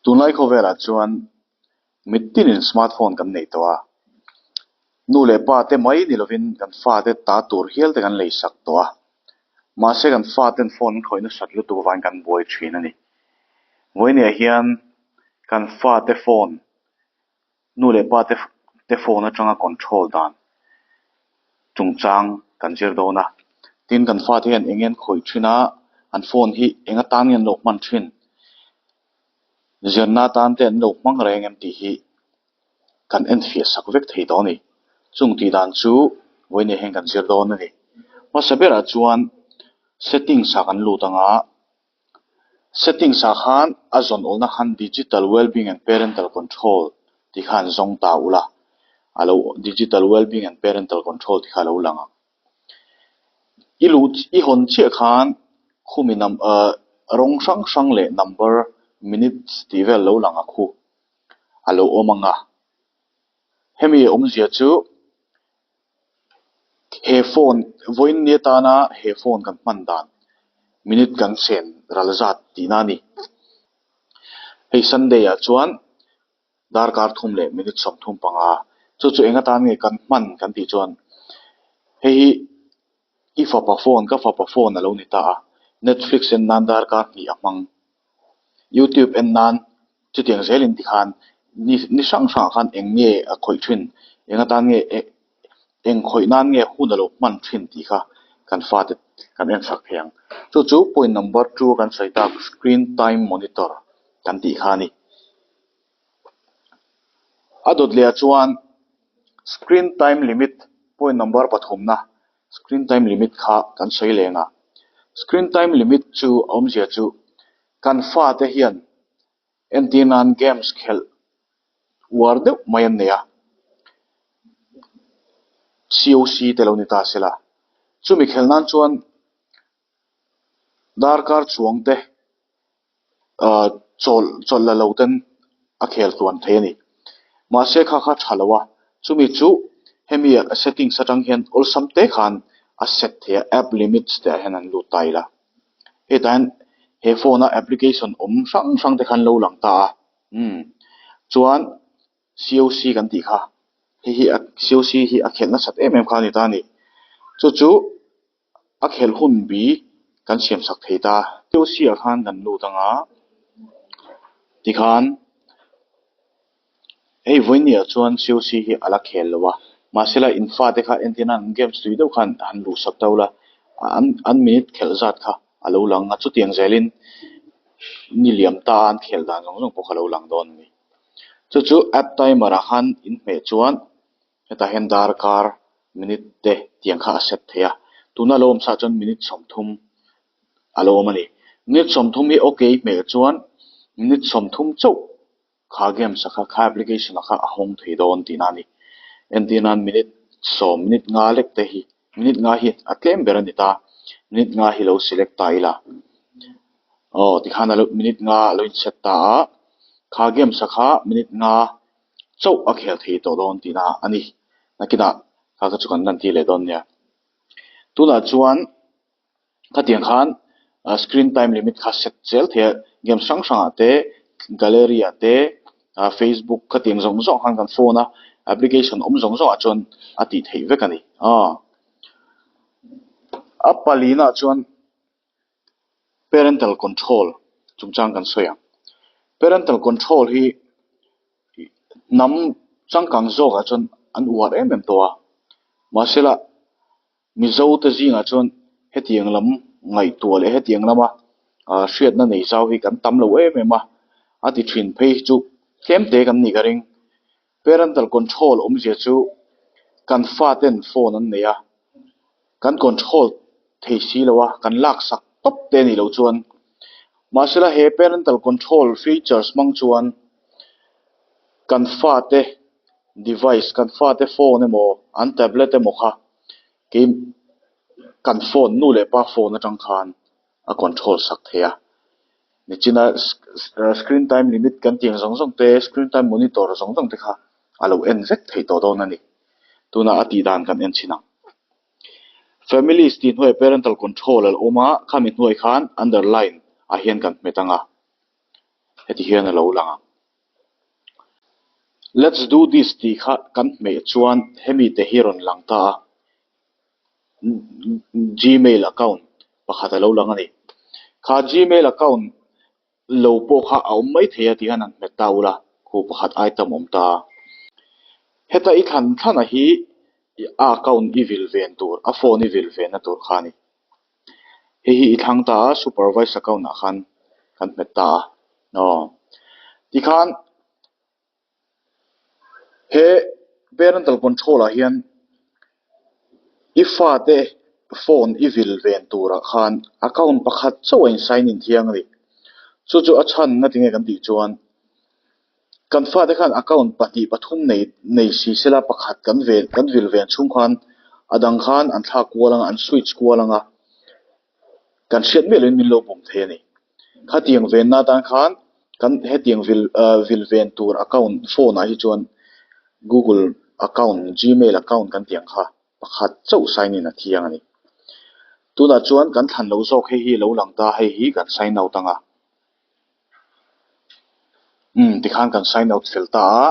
Tunlai khawvelah chuan mitinin smartphone kan nei tawh a, nu leh pa te mai ni lovin kan fate ta tur hial te kan lei sak tawh a, mahse kan faten phone an khawih nasat lutuk avangin kan buai thin a ni. Vawiiniah hian kan fate phone Nu leh pa te te phone atanga control dan chungchang kan zir dawn a, tin kan fate hian eng nge an khawih thin a, an phone hi eng atan nge an lo hman thin, zirna atan te an lo hmang reng em tih hi kan enfiah sak vek thei tawh a ni. Chung tih dan chu vawiin hian kan zir dawn a ni. Hmasa berah chuan settings ah kan lut ang a. Settings ah khan a zawn awlna khan Digital Wellbeing and Parental Control tih kha an zawng ta ula, a lo Digital Wellbeing and Parental Control tih kha a lo lang ang. I luh i hawn chiah khan khumi num ah rawng hrang hrang leh number minutes tih vel lo lang a khu a lo awm ang a. Hemi awmzia chu. He phone vawiin ni atana he phone kan hman dan minute kan chen ral zat tihna a ni. Hei Sunday ah chuan darkar thum leh minute 35 chu chu eng atan nge kan hman kan tih chuan hei hi i fapa phone ka fapa phone a lo ni ta a Netflix en nan darkar hnih a hmang. Youtube en nan chutiang zelin tikhan ni ni hrang hrangah khan eng nge a khawih thin eng atan nge eh eng khawih nan nge hun a lo hman thin tih kha kan fate kan en sak thei ang. Chu chu point number two a kan sawi tak screen time monitor kan tih kha a ni. A dawt leh ah chuan screen time limit point number pathumna Screen time limit kha kan sawi leng a, screen time limit chu a awmzia chu kan fate hian entir nan games khelh uar deuh mai an nei a, COC te lo ni ta sela, chumi khelh nan chuan darkar chuang te ahh chawlh chawlh la lo ten a khel tluan thei a ni. Mahse kha kha tha lo a, chumi chu hemi settings atang hian awlsam te khan a set thei a, app limits te ah hian an lut ta ila. Hetah hian he phone a application awm hrang hrang te khan lo lang ta a, umm chuan COC kan tih kha hei hi COC hi a khelh nasat em em kha a ni ta a ni. Chu chu. A khelh hun bi kan siam sak thei ta. COC ah khan kan lut ang a, tikhan hei vawiin ah chuan COC hi a la khel lo a, mahsela in fate kha entir nan an games tui deuh khan han luh sak ta ula, an an minute khelh zat kha a lo lang a, chutiang zelin ni liam ta a an khelh dan zawng zawng pawh kha a lo lang dawn a ni. Chu chu app timer ah khan in hmeh chuan. Hetah hian darkar minute te tiang kha a set thei a, tuna lo awm sa chuan minute 30 a lo awm a ni. Minute 30 hi okay hmel chuan minute 30 chauh kha games a kha kha application a kha a hawng thei dawn tihna a ni. Entir nan minute 10 minute nga lek te hi minute nga hi a tlem ber a ni ta, minute nga hi lo select ta ila aw tikhan a lo minute nga a lo in set ta a, kha games a kha minute nga chauh a khel thei tawh dawn tihna a ni. Nakinah kha kha chu kan lan tir leh dawn nia. Tunah chuan khatiang khan screen time limit kha set zel thei a, game hrang hrangah te, gallery ah te, facebook khatiang zawng zawng khan kan phone a application awm zawng zawngah chuan a tih theih vek a ni. A palina chuan. Parental control chungchang kan sawi ang. Parental control hi hnam changkang zawkah chuan an uar em em tawh a, mahsela Mizo te zingah chuan hetiang lam ngaihtuah leh hetiang lama ah hriatna nei zau hi kan tam lo em em a, a ti thin phei hi chu tlem te kan nih ka ring. Parental control awmzia chu kan faten phone an nei a, kan control thei si lo a, kan lak sak tawp te a nih loh chuan mahsela he parental control features hmang chuan kan fate device kan fate phone emaw an tablet emaw kha kei kan phone nu leh pa phone atang khan a control sak thei a, nichina screen time limit kan tih ang zawng zawng te screen time monitor zawng zawng te kha a lo en vek thei tawh dawn a ni. Tunah a tih dan kan en chhin ang. Families tih hnuaiah parental control a lo awm a, khami hnuai khan underline ah hian kan hmet ang a. Heti hian a lo lang ang. Let's do this tih kha kan hmeh chuan hemi te hi rawn lang ta a. Gmail account pakhat a lo lang a ni. Kha Gmail account lo pawh kha a awm mai thei a tih hian an hmet ta ula, khu pakhat item awm ta a. Heta i thlan thlana hi a account i vil ven tur, a phone i vil venna tur kha a ni. Hei hi i thlang ta a, supervise account ah khan kan hmet ta a. Aw. Tikhan he parental control ah hian i fate phone i vil ven turah khan account pakhat chauh a in sign in thiang a ni. Chu chu a chhan na tinge kan tih chuan kan fate khan account pahnih pathum nei nei si sela pakhat kan ven kan vil ven chhung khan a dang khan an thlak kual anga an switch kual anga kan hriat miah loin min lo bum thei a ni. Khatiang venna atan khan kan hetiang vil ah vil ven tur account phone ah hi chuan google account gmail account kan tih ang kha pakhat chauh sign in a thiang a ni. Tunah chuan kan thlan loh zawk hei hi a lo lang ta hei hi kan sign out ang a. Umm tikhan kan sign out fel ta a.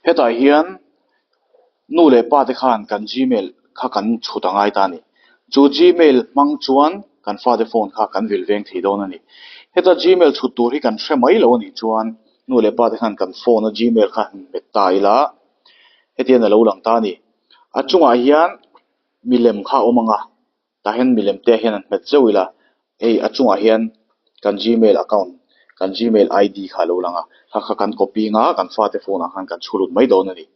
Hetah hian nu leh pa te khan kan gmail kha kan chhut a ngai ta a ni. Chu gmail hmang chuan kan fate phone kha kan vil veng thei dawn a ni. Heta gmail chhut tur hi kan hre mai lo a nih chuan nu leh pa te khan kan phone a gmail kha han hmet ta ila hetiang a lo lang ta a ni. A chungah hian milem kha a awm ang a. Tah hian milem te hian an hmet zeuh ila, hei a chungah hian kan gmail account, kan gmail ID kha a lo lang a, kha kha kan copy anga kan fate phone ah khan kan chhu lut mai dawn a ni.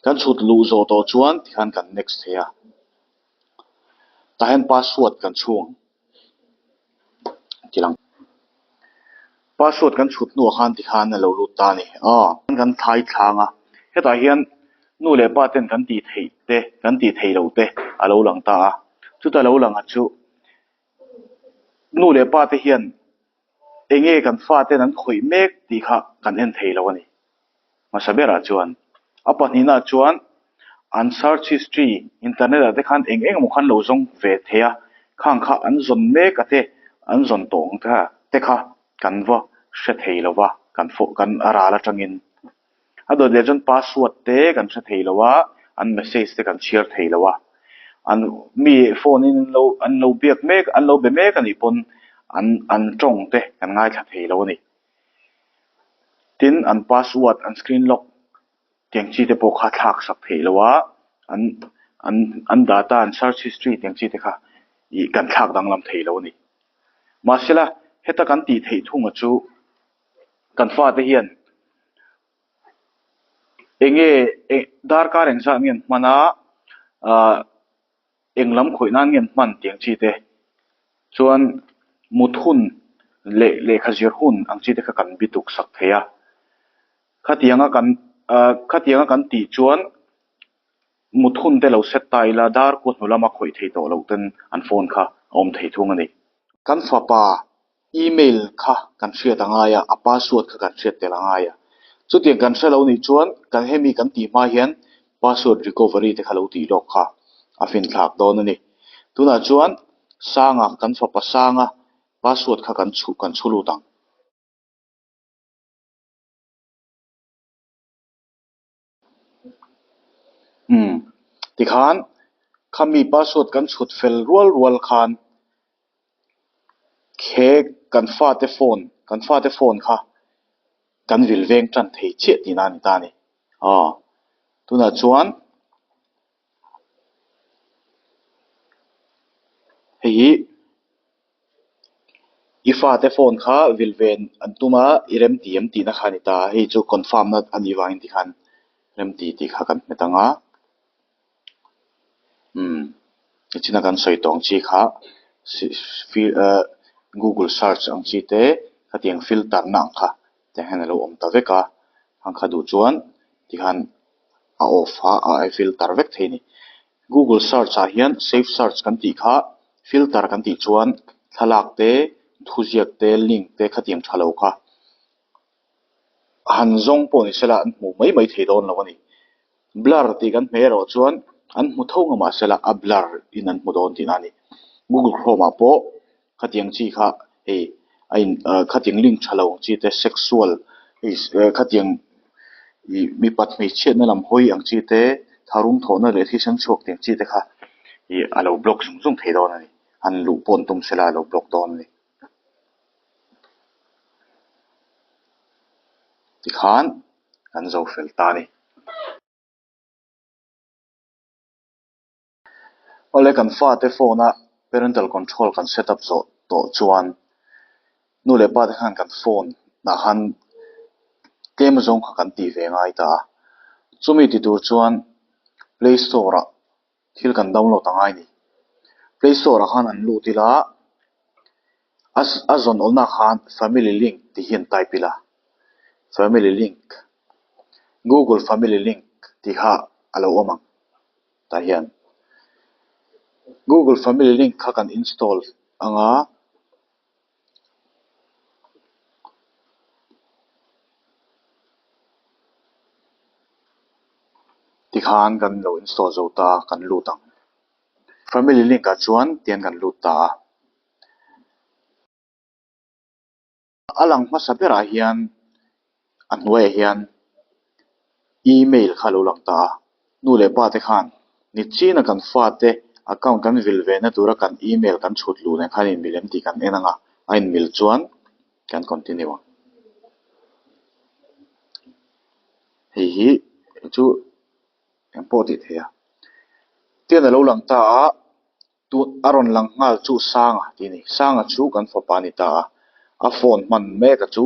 Kan chhut luh zawh tawh chuan tikhan kan next thei a, tah hian password kan chhung ang ti lang. Password kan chhut hnuah khan tikhan a lo lut ta a ni. Aw. Kan thai thlang a, hetah hian nu leh pa ten kan tih theih te, kan tih theih loh te a lo lang ta a. Chuta lo lang a chu nu leh pa te hian eng nge kan fa ten an khawih mek tih kha kan en thei lo a ni. Hmasa berah chuan a pahnihna chuan an search history internet ah te khan eng eng emaw khan lo zawng ve thei a, khang kha an zawn mek a te an zawn tawh ang te kha kan va hre thei lo va, kan fawh kan a ral atangin a dawt leh chuan password te kan hre thei lo a, an message te kan chhiar thei lo a, an mi phone in an lo an lo biak mek an lo be mek anih pawn an an tawng te kan ngaithla thei lo a ni. Tin an password an screen lock tiang chi te pawh kha thlak sak theih loh a an an an data an search history tiang chi te kha ih kan thlak danglam thei lo a ni. Mahsela heta kan tih theih thunga chu kan fate hian eng nge eh darkar engzah nge an hman a ah Eng lam khawih nan nge an hman tih ang chi te chuan mut hun leh lehkha zir hun ang chi te kha kan bi tuk sak thei a. Khatianga kan ah khatianga kan tih chuan mut hun te lo set ta ila dar kua hnu lama khawih thei tawh loh ten an phone kha a awm thei thung a ni. Kan fapa Email kha kan hriat a ngai a, a password kha kan hriat tel a ngai a. Chutiang kan hre lo nih chuan kan hemi kan tih hma hian password recovery te kha lo tih lawk kha a finthlak dawn a ni. Tunah chuan Sanga kan fapa Sanga password kha kan chhu kan chhu lut ang. Umm tikhan khami password kan chhut fel rual rual khan he kan fate phone kan fate phone kha kan vil veng tan thei chiah tihna a ni ta a ni aw tunah chuan hei hi. I fate phone kha vil ven an tum a, i remti em tihna kha a ni ta a, hei chu confirm na a nih vangin tikhan remti tih kha kan hmet ang a, umm nichina kan sawi tawh ang chi kha google search ang chi te khatiang filter na ang kha tiang hian a lo awm ta vek a, ang kha duh chuan tikhan a off a a filter vek thei a ni. Google search ah hian safe search kan tih kha filter kan tih chuan thlalak te thuziak te link te khatiang tha lo kha han zawng pawh ni sela an hmuh mai mai thei dawn lo a ni. Blur tih kan hmeh erawh chuan an hmu tho nga mahsela a blur in an hmu dawn tihna a ni. Google Chrome ah pawh khatiang chi kha hei A in ah khatiang link tha lo ang chi te sexual khatiang ih mipat hmeichhiatna lam hawi ang chi te tharum thawhna leh thisen chhuak tih ang chi te kha ih a lo block zung zung thei dawn a ni. Han luh pawh an tum sela a lo block dawn a ni. Tikhan kan zo fel ta a ni. Awle kan fate phone a parental control kan set up zawh tawh chuan nu leh pa te khan kan phone ah khan tlem zawng kha kan tih ve ngai ta a. Chumi ti tur chuan play store ah thil kan download a ngai a ni. Play store ah khan an lut ila a a zawn awlna ah khan family link tih hi an type ila family link google family link tih kha a lo awm ang. Tah hian Google family link kha kan install ang a. Tikhan kan lo install zo ta a kan lut ang. Family link ah chuan tian kan lut ta a. A lang hmasa berah hian a hnuaiah hian email kha a lo lang ta a, nu leh pa te khan nichina kan fate account kan vil ve na tura kan email kan chhut luh nen khan inmil em tih kan en ang a, a inmil chuan kan continue ang. Hei hi chu engpawh tih theih a, tian a lo lang ta a. Tun a rawn lang nghal chu Sanga tih a ni. Sanga chu kan fapa a ni ta a, a phone hman mek a chu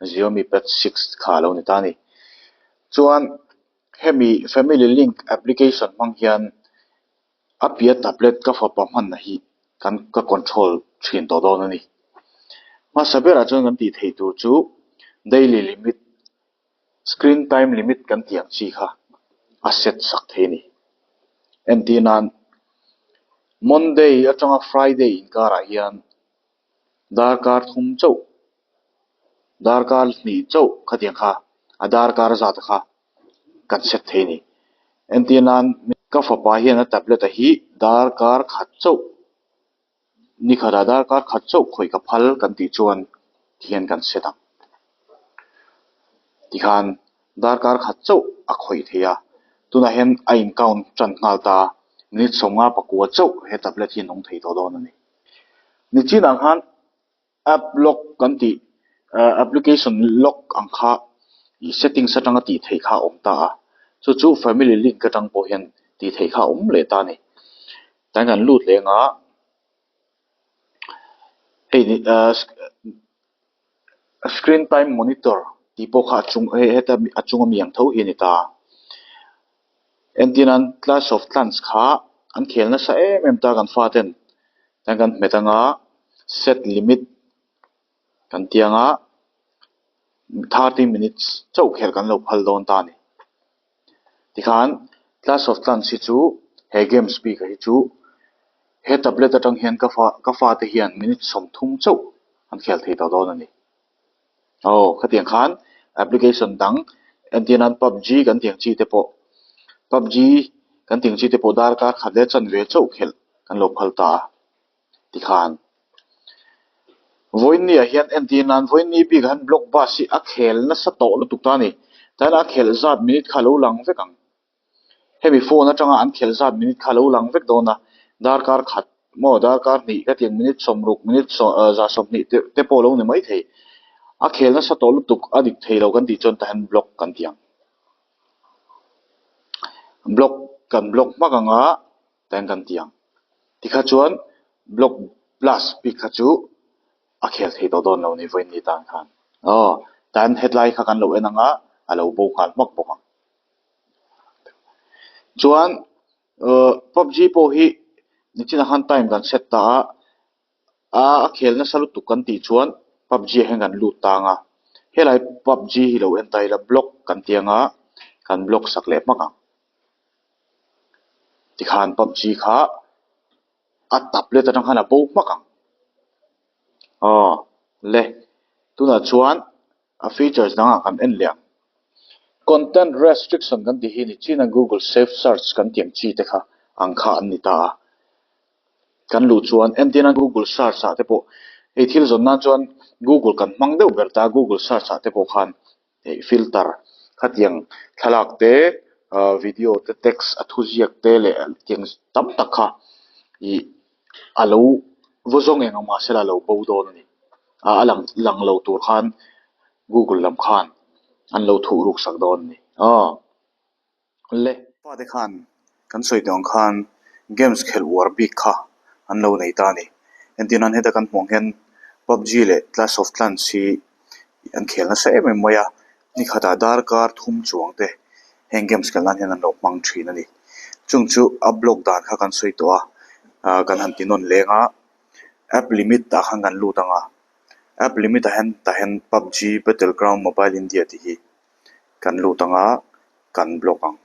Xiaomi Pad 6 kha a lo ni ta a ni. Chuan hemi Family Link application hmang hian a pia tablet ka fapa hmanna hi kan ka control thin tawh dawn a ni. Hmasa berah chuan kan tih theih tur chu daily limit Screen time limit kan tih ang chi kha a set sak thei a ni. Entir nan Monday atanga Friday inkarah hian darkar thum chauh, darkar hnih chauh khatiang kha a darkar zat kha kan set thei a ni. Entir nan ka fapa hian a tablet a hi darkar khat chauh Ni khatah darkar khat chauh khawih ka phal kan tih chuan tihian kan set ang. Tikhan darkar khat chauh a khawih thei a, tunah hian a in count tan nghal ta a, minute 50 pakua chauh he tablet hi a nung thei tawh dawn a ni. Nichinah khan app lock kan tih application lock ang kha ih settings atanga tih theih kha a awm ta a, chu chu family link atang pawh hian tih theih kha a awm leh ta a ni. Tlai kan lut leh anga hei screen time monitor tih pawh kha a chung hei heta a chunga mi ang tho hi a ni ta. Entir nan clash of clans kha an khel nasa em em ta kan faten tlai kan hmet anga set limit kan ti anga 30 minutes chauh khelh kan lo phal dawn ta a ni. Tikhan Clash of Clans hi chu he games bik ah hi chu he tablet atang hian ka fa ka fate hian minute 30 chauh an khel thei tawh dawn a ni. Aw khatiang khan application dang entir nan pubg kan tih ang chi te pawh pubg kan tih ang chi te pawh darkar khat leh chanve chauh khelh kan lo phal ta a. Tikhan vawiin ah hian entir nan vawiin ni bik ah hian block bus hi a khel nasa tawh lutuk ta a ni. Tlai a khelh zat minute kha a lo lang vek ang. Hemi phone atanga an khelh zat minute kha a lo lang vek dawn a, darkar khat maw darkar hnih ka tiang minute 60 minute 120 te pawh a lo ni mai thei. A khel nasa tawh lutuk a dik thei lo kan tih chuan tah hian block kan ti ang. Block kan block hmak ang a. Teng kan ti ang. Tikha chuan block blast bik kha chu a khel thei tawh dawn lo ni vawiin ni tan khan. Aw, tan hetlai kha kan lo en ang a, a lo bo nghal hmak bawk ang. Chuan PUBG pawh hi nichinah khan time kan set ta a, a a khel nasa lutuk kan tih chuan PUBG ah hian kan lut tang a. Helai PUBG hi lo en ta ila block kan ti ang a, kan block sak leh hmak ang. Tikhan PUBG kha a tablet atang khan a bo hmak ang. Aw le tunah chuan a features dangah kan en leh ang. Content restriction kan tih hi ni chin a Google Safe Search kan tih ang chi te kha ang kha an ni ta a. Kan luh chuan entirna Google search ah te pawh. Hei thil zawn nan chuan Google kan hmang deuh ber ta a, Google search ah te pawh khan hei filter khatiang thlalak te ah video te text a thuziak te leh tiang tam tak kha ih a lo vaw zawng eng ang mahse la a lo bo dawn a ni. Ah a lang lang lo tur khan Google lam khan an lo thuh ruk sak dawn a ni. Aw. Le. Fate khan kan sawi tawh ang khan games khelh uar bik kha an lo nei ta a ni. Entir nan heta kan hmuh ang hian PUBG leh Clash of Clans hi an khel nasa em em mai a, ni khatah darkar thum chuang te heng games khelh nan hian an lo hmang thin a ni. Chung chu a block dan kha kan sawi tawh a, ah kan han ti nawn leng a, app limit ah khan kan lut ang a, app limit ah hian tah hian PUBG battle ground mobile India tih hi kan lut ang a. kan block ang.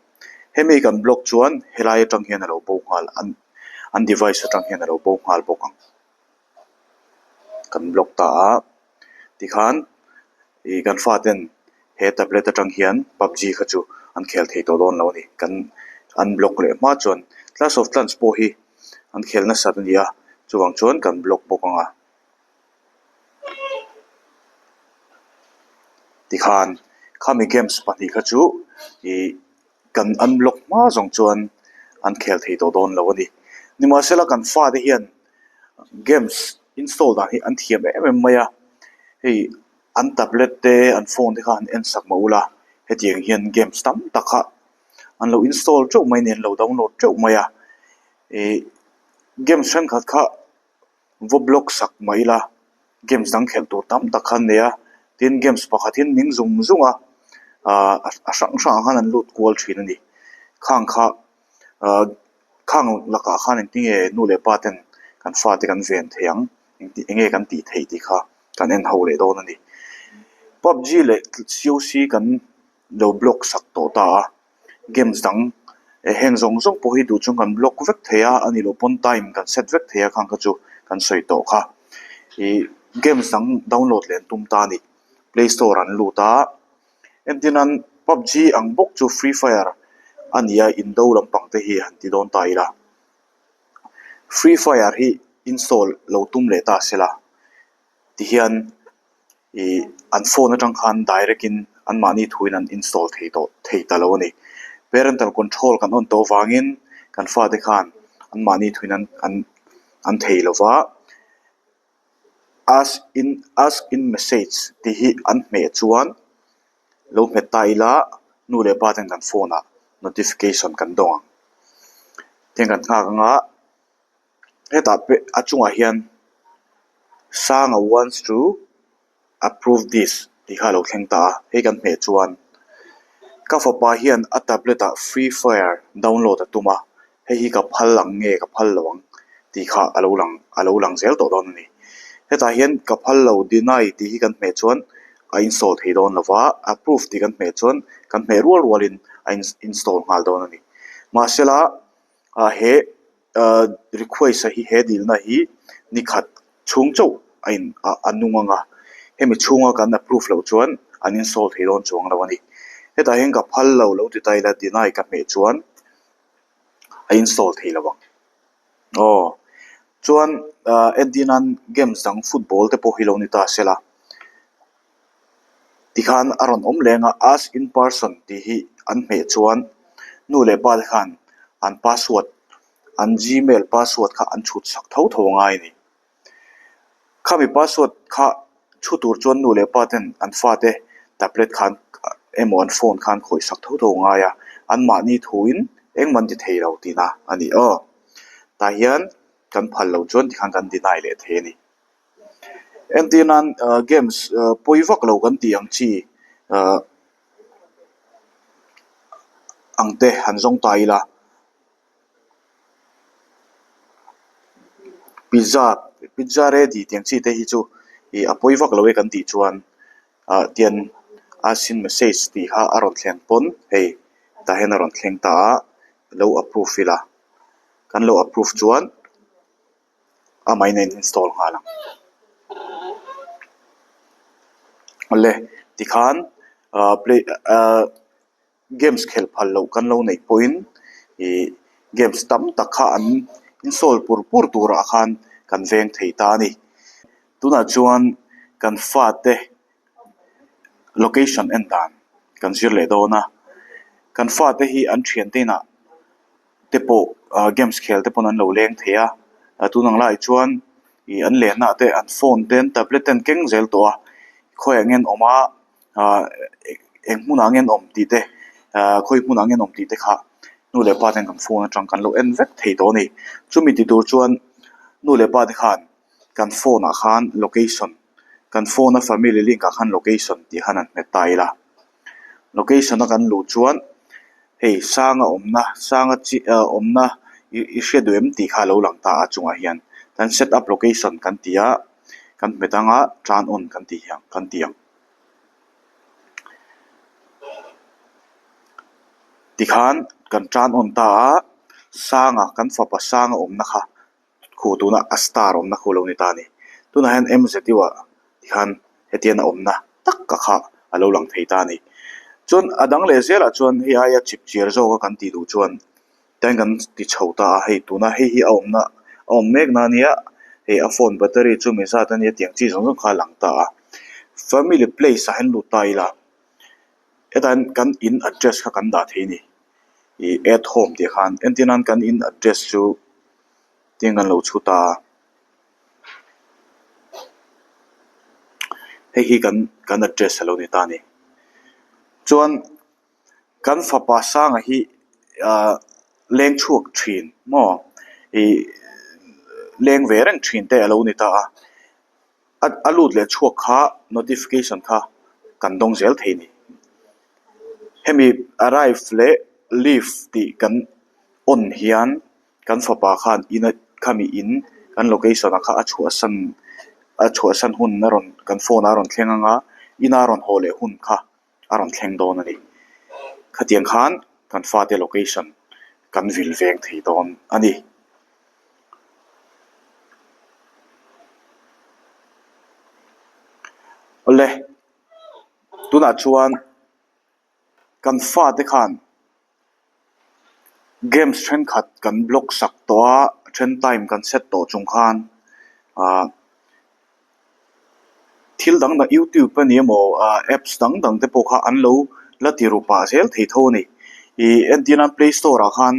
Hemi kan block chuan helai atang hian a lo bo nghal an an device atang hian a lo bo nghal bawk ang. Kan block ta a tikhan ih kan faten he tablet atang hian pubg kha chu an khel thei tawh dawn lo a ni. Kan an block leh hma chuan clash of clans pawh hi an khel nasat a ni a chuvang chuan kan block bawk ang a. Tikhan khami games pahnih kha chu ih kan unblock hma zawng chuan an khel thei tawh dawn lo a ni. Nimahsela kan fate hian games install dan hi an thiam em em mai a, hei an tablet te an phone te kha an en sak mah ula hetiang hian games tam tak kha an lo install teuh mai a ni an lo download teuh mai a ih games thenkhat kha. Vaw block sak mah ila games dang khelh tur tam tak kha an nei a, tin games pakhat hi an ning zung zung a, ahh a hrang hrangah khan an lut kual thin a ni. Khang kha ahh khang lakah khan engtinge nu leh pa ten kan fate kan ven thei ang engti enge kan tih theih tih kha kan en ho leh dawn a ni. Pubg leh C O C kan lo block sak tawh ta a. Games dang eh heng zawng zawng pawh hi duh chung kan block vek thei a, a nih loh pawn time kan set vek thei a khang kha chu kan sawi tawh kha. Ih games dang download leh an tum ta a ni. Play store an lut a, entir nan pubg ang bawk chu free fire a ni a indo lampang te hi han ti dawn ta ila. Free fire hi install lo tum leh ta se la tihian. Ih an phone atang khan direct in anmahni thuin an install thei tawh thei ta lo a ni. Parental control kan on tawh avangin kan fate khan anmahni thuin an an an thei lo va, ask in ask in message tih hi an hmeh chuan lo hmet ta ila nu leh pa ten kan phone ah notification kan dawng ang. Tiang kan nghak anga hetah pawh a chungah hian Sanga wants to approve this tih kha a lo thleng ta a, hei kan hmeh chuan ka fapa hian a tablet ah free fire download a tum a, hei hi ka phal ang nge ka phal lo ang tih kha a lo lang a lo lang zel tawh dawn a ni. Hetah hian ka phal lo deny tih hi kan hmeh chuan a install thei dawn lo va, approve tih kan hmeh chuan kan hmeh rual rualin a install nghal dawn a ni. Mahsela ah he ah request a hi he dilna hi ni khat chhung chauh a in ah a nung ang a hemi chhunga kan approve loh chuan an install thei dawn chuang lo a ni hetah hian ka phal lo lo ti ta ila deny ka hmeh chuan a install thei lo ang aw chuan ah entir nan games dang football te pawh hi lo ni ta sela. Tikhan a rawn awm leng a, ask in person tih hi an hmeh chuan nu leh pa te khan an password an gmail password kha an chhut sak tho tho a ngai a ni. Khami password kha chhu tur chuan nu leh pa ten an fate tablet khan emaw an phone khan khawih sak tho tho a ngai a, anmahni thuin engmah an ti thei lo tihna a ni aw. Tah hian kan phal loh chuan tikhan kan deny leh thei a ni. Entir nan ah games ah pawi vak lo kan tih ang chi ah ang te han zawng ta ila pizza pizza ready tih ang chi te hi chu ih a pawi vak lo e kan tih chuan ah tian a sin message tih kha a rawn thleng pawn hei tah hian a rawn thleng ta a lo approve ila kan lo approve chuan. Amahin a in install nghal ang. Awle tikhan ah play ah games khelh phal loh kan lo neih pawhin ih games tam tak kha an install pur pur turah khan kan veng thei ta a ni. Tunah chuan kan fate location en dan kan zir leh dawn a, kan fate hi an thiante inah te pawh ah games khel te pawn an lo leng thei a, tun ang laiah chuan ih an lenna ah te an phone te an tablet te an keng zel tawh a, khawiah nge an awm a ah eng hmunah nge an awm tih te ah khawi hmunah nge an awm tih te kha nu leh pa ten kan phone atang kan lo en vek thei tawh a ni. Chumi ti tur chuan nu leh pa te khan kan phone ah khan location kan phone a family link ah khan location tih khan an hmet ta ila location a kan luh chuan hei sanga awmna sanga chi ah awmna i hriat duh em tih kha a lo lang ta a chungah hian kan set up location kan ti a kan hmet anga turn on kan tih hian kan ti ang tikhan kan turn on ta a sanga kan fapa sanga awmna kha. Khu tuna a star awmna khu lo ni ta a ni. Tunah hian MZU ah tikhan hetian a awmna tak ka kha a lo lang thei ta a ni. Chuan a dang leh zelah chuan hei aia chip chiar zawka kan tih duh chuan tiang kan ti chho ta a, hei tuna hei hi a awmna a awm mek na a nia, hei a phone battery chu mi zat a nia tiang chi zawng zawng kha a lang ta a. Family place ah hian lut ta ila hetah hian kan in address kha kan dah thei a ni. Ih add home tih khan entir nan kan in address chu tin kan lo chhut a hei hi kan kan address a lo ni ta a ni chuan kan fapa sanga hi ahh leng chhuak thin maw ih leng ve reng thin te a lo ni ta a. A lut leh chhuak kha notification kha kan dawng zel thei a ni. Hemi arrive leh leave tih kan on hian kan fapa khan in a khami in kan location ah kha a chhuahsan a chhuahsan hun a rawn kan phone ah a rawn thleng ang a ina a rawn haw leh hun kha a rawn thleng dawn a ni. Khatiang khan kan fate location kan vil veng thei dawn a ni. Awle tunah chuan kan fate khan games thenkhat kan block sak tawh a then time kan set tawh chung khan ah thil dang dang youtube a ni emaw ah apps dang dang te pawh kha an lo la ti ru pah zel thei tho a ni ih entir nan play store ah khan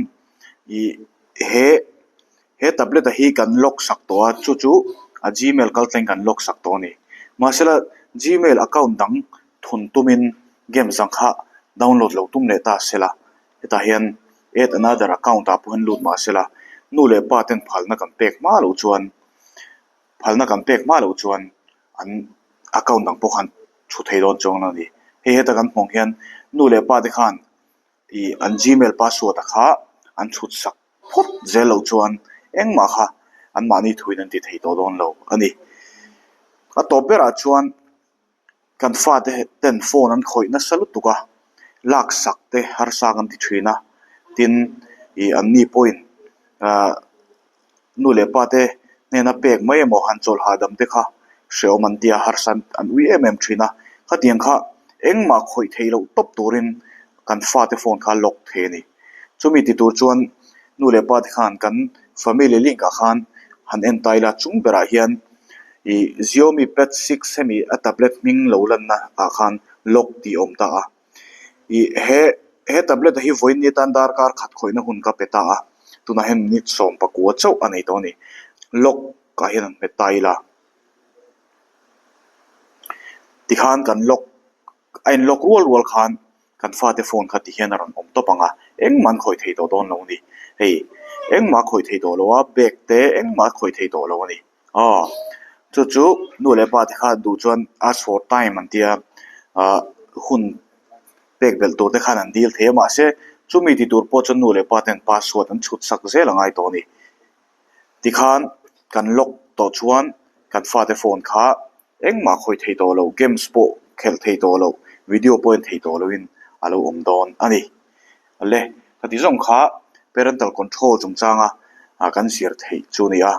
ih he he tablet a hi kan lock sak tawh a chu chu a gmail kal thleng kan lock sak tawh a ni mahsela gmail account dang thun tumin games ang kha download lo tum leh ta sela hetah hian add another account ah pawh hian lut mahsela nu leh pa ten phalna kan pek hma loh chuan phalna kan pek hma loh chuan an account dang pawh khan thu thei dawn chuang a ni hei heta kan hmuh ang hian nu leh pa te khan ih an gmail password a kha an chhut sak phawt zel loh chuan engmah kha anmahni thuin an ti thei tawh dawn lo a ni. A tawp berah chuan kan fate ten phone an khawih nasa lutuk a, lak sak te harsa kan ti thin a, tin ih anni pawhin ah Nu leh pa te hnena pek mai emaw han chawlh hahdam te kha hrehawm an tia harsa an ui em em thin a, khatiang kha engmah khawih theih loh tawp turin kan fate phone kha lock thei a ni. Chumi ti tur chuan nu leh pa te khan kan family link ah khan han en ta ila chung berah hian ih Xiaomi Pad 6 hemi a tablet hming lo lanna ah khan lock tih a awm ta a. Ih he he tablet a hi vawiin ni atan darkar khat khawihna hun ka pe ta a tunah hian minute 19 chauh a nei tawh a ni lock ah hian an hmet ta ila tikhan kan lock a in lock rual rual khan kan fate phone kha tihian a rawn awm tawp ang a engmah an khawih thei tawh dawn lo a ni hei engmah a khawih thei tawh lo a bag te engmah a khawih thei tawh lo a ni. Aw chu chu nu leh pa te kha duh chuan ask for time an tia ah hun pek belh tur te khan an dil thei a mahse chumi ti tur pawh chuan nu leh pa ten password an chhut sak zel a ngai tawh a ni tikhan kan lock tawh chuan kan fate phone kha engmah khawih thei tawh loh games pawh khelh thei tawh loh video pawh en thei tawh lohin a lo awm dawn a ni. Le ka ti zawng kha parental control chungchanga ah kan zir theih chu a ni a,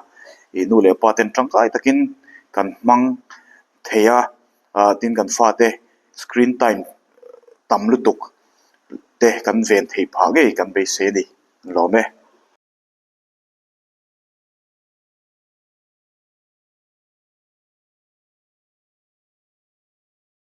ih nu leh pa ten tangkai takin kan hmang thei a, ah tin kan fate screen time tam lutuk te kan ven theih phah ngei kan beisei a ni, lawm e.